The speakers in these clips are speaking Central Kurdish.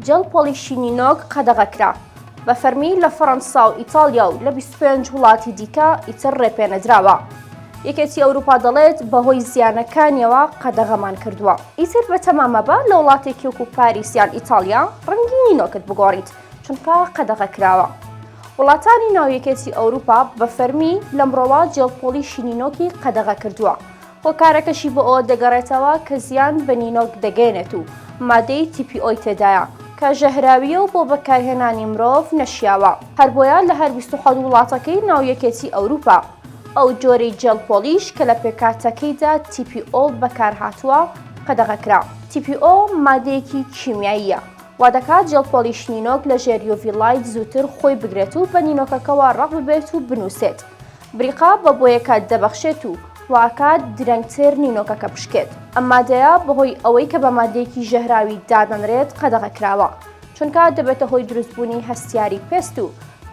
gel polish ی نینۆک قەدەغە کرا بە فەرمی لە فەڕەنسا و ئیتاڵیا و لە 25 وڵاتی دیکە ئیتر ڕێپێنەدراوە. یەکێتی ئەوروپا دەڵێت بەهۆی زیانەکانیەوە قەدەغەمان کردووە. ئیتر بەتەما مەبە لە وڵاتێکی وەکو پاریس یان ئیتاڵیا ڕەنگی نینۆکت بگۆڕیت چونکە قەدەغە کراوە. وڵاتانی ناو یەکێتی ئەوروپا بە فەرمی لەمڕۆوە gel polish ی نینۆکی قەدەغە کردووە. هۆکارەکەشی بۆ ئەوە دەگەڕێتەوە کە زیان بە نینۆک دەگەیەنێت و مادەی TPO ی تێدایە کە ژەهراوییە و بۆ بەکارهێنانی مرۆڤ نەشیاوە. هەربۆیە لە هەر 27 وڵاتەکەی ناو یەکێتی ئەوروپا ئەو جۆرەی gel polish کە لە پێکهاتەکەیدا TPO بەکارهاتووە قەدەغە کرا. TPO مادەیەکی کیمیاییە وادەکات gel polish نینۆک لە ژێر UV light زووتر خۆی بگرێت و بە نینۆکەکەوە ڕەق ببێت و بنووسێت. بریقە بە بۆیەکە دەبەخشێت و واکات درەنگتر نینۆکەکە بشکێت. ئەم مادەیە بەهۆی ئەوەی کە بە مادەیەکی ژەهراوی دادەنرێت قەدەغە کراوە، چونکە دەبێتە هۆی دروستبوونی هەستیاری پێست و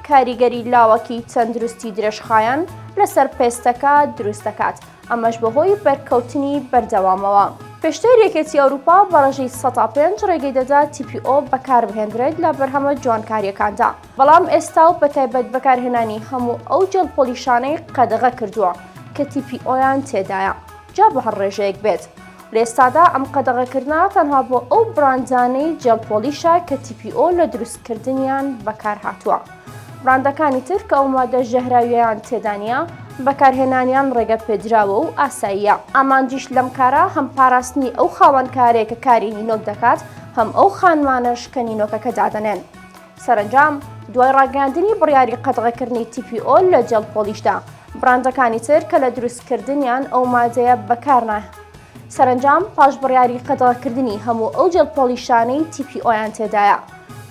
کاریگەری لاوەکی تەندروستی درێژخایەن لەسەر پێستەکە دروست دەکات، ئەمەش بەهۆی بەرکەوتنی بەردەوامەوە. پێشتر یەکێتی ئەوروپا بە ڕێژەی 5% ڕێگەی دەدا TPO بەکاربهێندرێت لە بەرهەمە جوانکارییەکاندا. بەڵام ئێستا و بەتایبەت بەکارهێنانی هەموو ئەو gel polish انەی قەدەغە کردووە کە TPO یان تێدایە جا بە هەر ڕێژەیەک بێت. لە ئێستادا ئەم قەدەغەکردنە تەنها بۆ ئەو براندانەی gel polish ە کە TPO لە دروستکردنیان بەکارهاتووە. براندەکانی تر کە ئەو مادە ژەهراویەیان تێدا نییە بەکارهێنانیان ڕێگە پێدراوە و ئاساییە. ئامانجیش لەم کارە هەم پاراستنی ئەو خاوەنکارەیە کە کاری نینۆک دەکات هەم ئەو خانمانەش کە نینۆکەکە دادەنێن. سەرەنجام دوای ڕاگەیاندنی بڕیاری قەدغەکردنی TPO لە gel polish دا، براندەکانی تر کە لە دروستکردنیان ئەو مادەیە بەکارنا سەرەنجام پاش بڕیاری قەدغەکردنی هەموو ئەو gel polish انەی TPO یان تێدایە،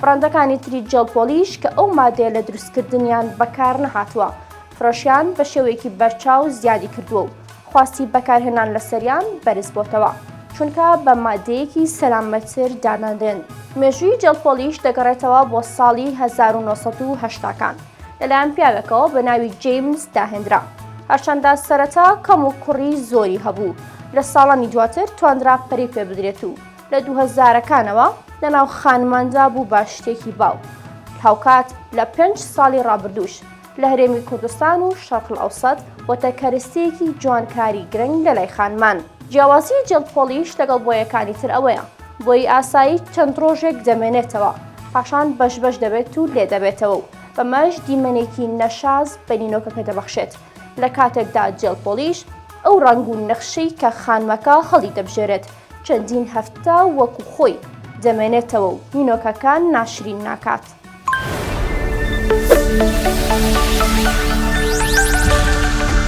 براندەکانی تری gel polish کە ئەو مادەیە لە دروستکردنیان بەکارنەهاتووە، فرۆشیان بە شێوەیەکی بەرچاو زیادی کردووە و خواستی بەکارهێنان لەسەریان بەرزبۆتەوە، چونکە بە ماددەیەکی سەلامەتتر دادەنرێن. مێژووی gel polish دەگەڕێتەوە بۆ ساڵی 1980 کان، لەلایەن پیاوێکەوە بە ناوی جەیمس داهێنرا. هەرچەندە سەرەتا کەموکوڕی زۆری هەبوو، لە ساڵانی دواتر توانرا پەرەی پێبدرێت و لە دووهەزارەکانەوە لەناو خانماندا بوو بە شتێکی باو. هاوکات لە پێنج ساڵی ڕابردووش لە هەرێمی کوردستان و شەرق الاوسط بۆتە کەرستەیەکی جوانکاری گرنگ لەلای خانمان. جیاوازی gel polish لەگەڵ بۆیەکانی تر ئەوەیە بۆیی ئاسایی چەند ڕۆژێک دەمێنێتەوە پاشان بەش بەش دەبێت و لێدەبێتەوە و بەمەش دیمەنێکی نەشاز بە نینۆکەکە دەبەخشێت لە کاتێکدا gel polish ئەو ڕەنگ و نەخشەی کە خانمەکە هەڵی دەبژێرێت چەندین هەفتە وەکو خۆی دەمێنێتەوە و نینۆکەکە ناشرین ناکات.